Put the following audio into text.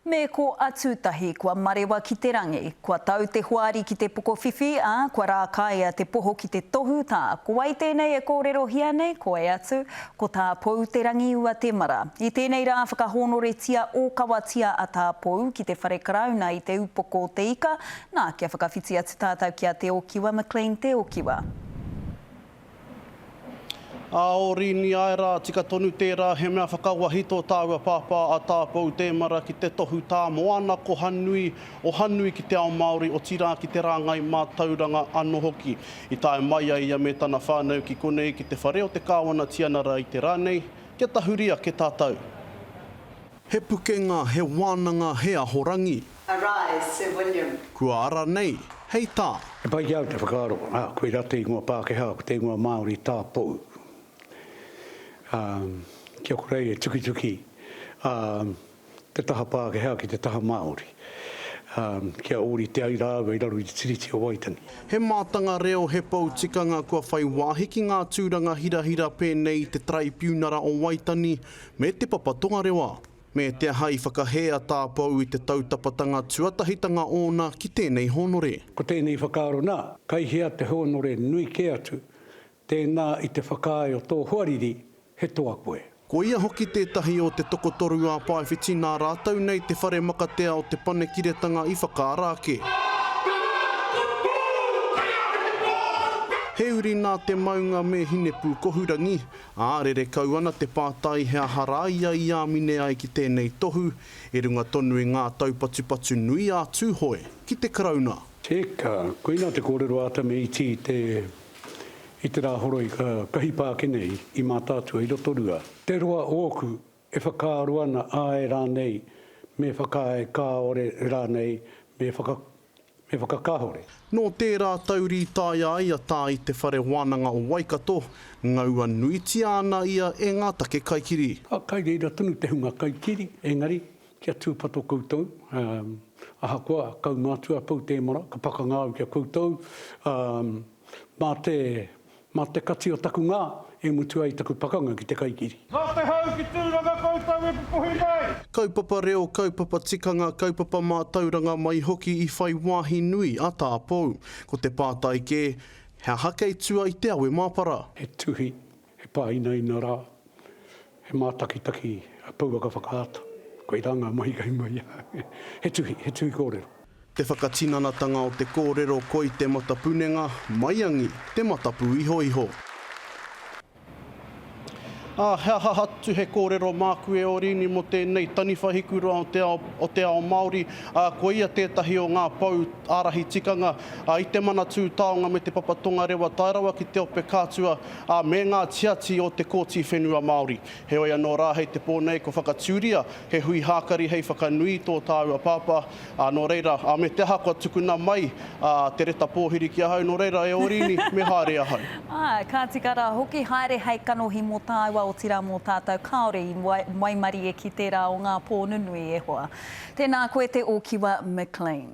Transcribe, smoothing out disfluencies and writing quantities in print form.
Me ko Atutahi, kua marewa ki te rangi, kua tau te hoari ki te pokowhiwhi, ā, kua rākaia te poho ki te tohu tā. Ko wai tēnei e kōrerohia nei? Ko wai atu? Ko Tā Pou Te Rangiua Temara. I tēnei rā whakahōnoretia ōkawatia a Tā Pou ki te Whare Karauna i Te Upoko o Te Ika, nā, kia whakawhiti atu tātou ki a Te Okiwa McLean Te Okiwa. Ā, o Rīni, āe rā, tika tonu tērā, he mea whakawahi tō tāua pāpā a Tā Pou Tēmara ki te tohu tā moana koha nui, oha nui ki te ao Māori, otirā ki te rāngai mātauranga anō hoki. I tae mai a ia me tana whānau ki konei ki te whare o te Kāwana Tianara i te rā nei, kia tahuri ake tātou. He pukenga, he wānanga, he ahorangi. Arise, Sir William. Kua ara nei, hei tā. He pai ki a au te whakaaro, ā, koirā te ingoa Pākehā, ko te ingoa Māori tā Pou. Ā, kia kore ai e tukituki, ā, te taha Pākehā ki te taha Māori, ā, kia ōrite ai rāua i raro i te Tiriti o Waitangi. He mātanga reo, he pou tikanga kua whai wāhi ki ngā tūranga hirahira pēnei i te Taraipiunara o Waitani, me Te Papa Tongarewa. Me te aha i whakahē a Tā Pou i te tautapatanga tuatahitanga ōna ki tēnei hōnore. Ko tēnei whakaaro nā, kai hea te hōnore nui kē atu, tēnā i te whakaae o tō hoariri he toa koe. Ko ia hoki tētahi o te tokotoru ā Paewhiti nā rātou nei te whare makatea o Te Panekiretanga i whakaara ake. He uri nā te maunga me Hinepūkohurangi, Ā, rere kau ana te pātai he aha rā ia i āmine ai ki tēnei tohu, i runga tonu i ngā taupatupatu nui a Tūhoe ki te Karauna. Tika, koinā te kōrero a Tame Iti i te, i te Rāhoroi ka, ka hipa ake nei i Mātaatua, i Rotorua. Te roa ōku e whakaaro ana āe rānei me whakaae kāore rānei me whaka, Me whakakahore. Nō tērā tau rītaia ai a Tā i Te Whare Wānanga o Waikato, ngaua nuitia ana ia e ngā take kaikiri. Ka kai reira tonu te hunga kaikiri, engari, kia tūpato koutou, ahakoa kaumātua Pou Tēmara, ka pakanga au ki a koutou, mā te Mā te kati o taku ngā e mutu ai taku pakanga ki te kaikiri. Nā te hau ki Tūranga koutou e pupuhi nei. Kaupapa reo, kaupapa tikanga, kaupapa mātauranga mai hoki i whai wāhi nui a Tā Pou. Ko te pātai kē, he aha kei tua i te awe māpara? He tuhi, he pāinaina rā, he mātakitaki pouaka whakaata. Koirā ngā mahi kei mua i a au. He tuhi, he tuhi kōrero. Te whakatinanatanga o te kōrero koi te matapunenga, maiangi te matapūihoiho. Ā, he aha atu he kōrero māku e Orini mō tēnei taniwha hikuroa o te ao, o te ao Māori, ā, ko ia tētahi o ngā pou ārahi tikanga, ā, i te Manatū Taonga me te Papa Tongarewa tae rawa ki te Ope Kātua, ā, me ngā tiati o te Kōti Whenua Māori. Heoi anō rā hei te pō nei kua whakatūria he hui hākari hei whakanui i tō tāua pāpā, Ā, nō reira, ā, me te aha kua tukuna mai, ā, te reta pōhiri ki ahau, nō reira, e Ōrini, me haere ahau. Āe, ka tika rā hoki, haere hei kanohi mō tāua, otirā mō tātou kāore i waimarie ki tērā o ngā pō nunui e hoa. Tēnā koe te Ōkiwa McLean.